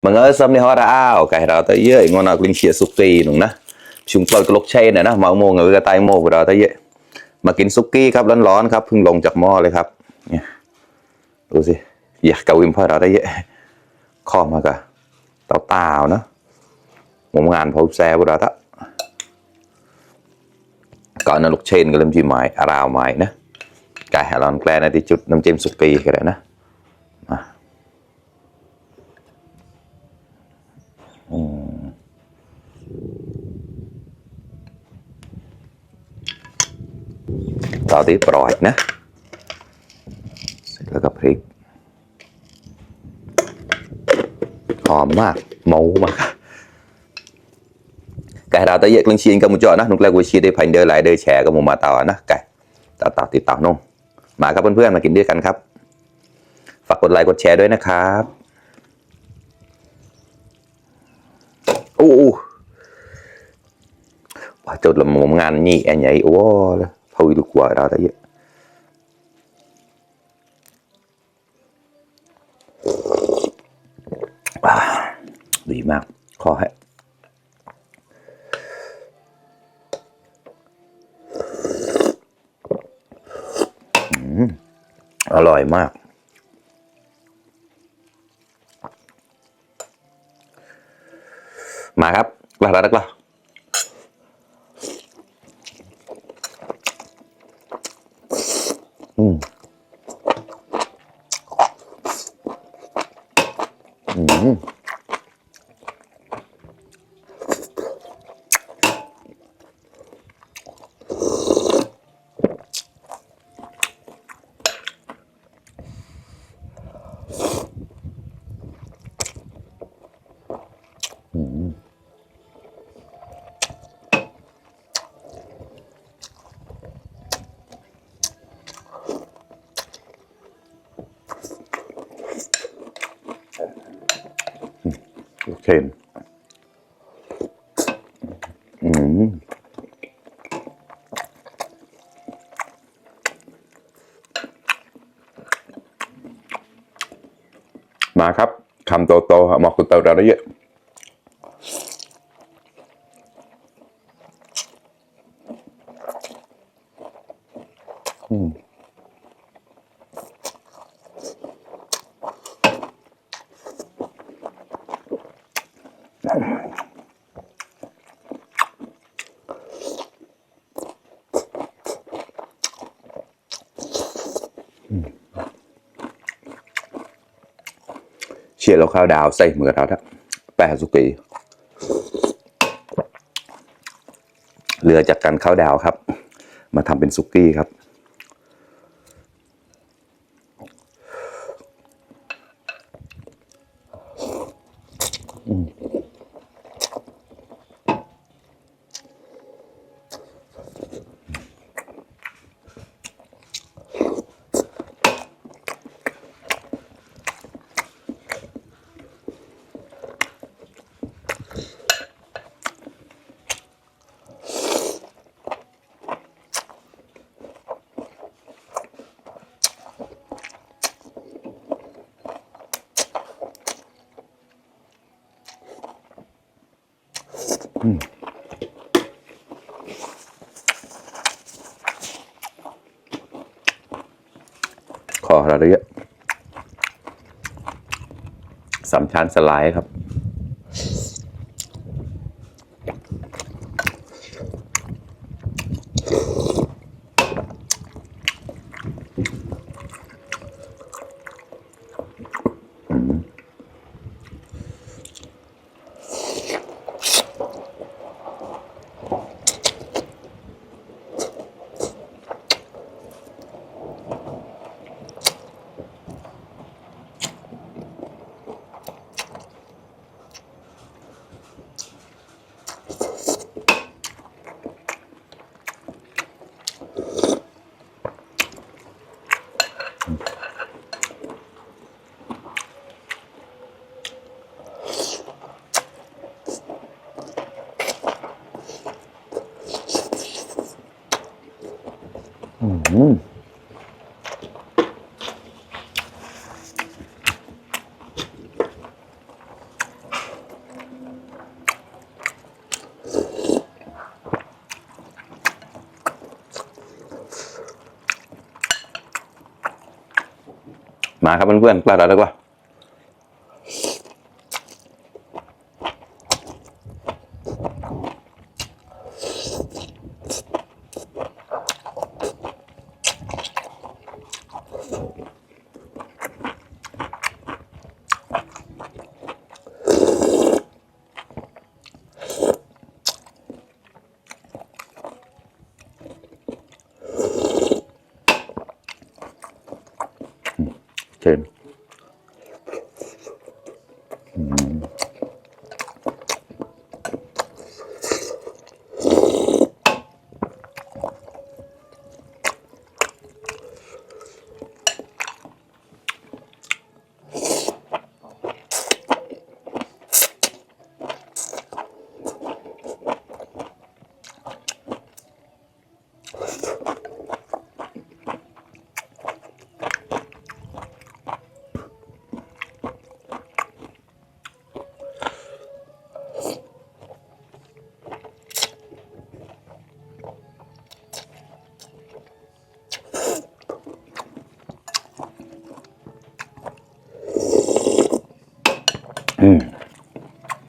Mga sam ni hora ao cái đó tới dưới ngon nào linh chia suki đúng nè chúng tôi cái lốc chay nàyนะเมาโมงกับกระต่ายโมกเราtới dướiมากินซุกี้ครับร้อนๆครับเพิ่งลงจากหม้อเลยครับเนี่ยดูสิอยากกวิมพ่อเราได้เยอะข้อมากะเต่าๆนะหมุนงานพอแซ่บเราท่าก่อนนั้นลูกเชนก็เริ่มจีไม้อาราวไม้นะไก่ร้อนแกลในที่จุดน้ำจิ้มซุกี้ก็ได้นะต่อที่ปล่อยนะเสร็จแล้วก็พริกหอมมากหมูมากไก่เราตะเยกลังชีนกับมุจอนะนุกแรกวิชีได้พันเดินหลายเดินแชร์กับมุมาเต่านะไก่เต่าติดเต่านุ่งมาครับเพื่อนๆมากินด้วยกันครับฝากกดไลค์กดแชร์ด้วยนะครับโอ้ว่าจุดละมุมงานนี่อันใหญ่โอ้เลยพอวิลูกว่าเราตะเยกดีมากขอให้อร่อยมากมาครับลาดักละโอเคมาครับคำโตๆหมอกคุณเตาเราได้เยอะเชียร์เราข้าวดาวใส่เหมือนเราทั้งแปะสุกี้เรือจากกันข้าวดาวครับมาทำเป็นสุกี้ครับขอเราเยอะสามชั้นสไลด์ครับ มาครับเพื่อนๆปลาดาวดีกว่าเชิญ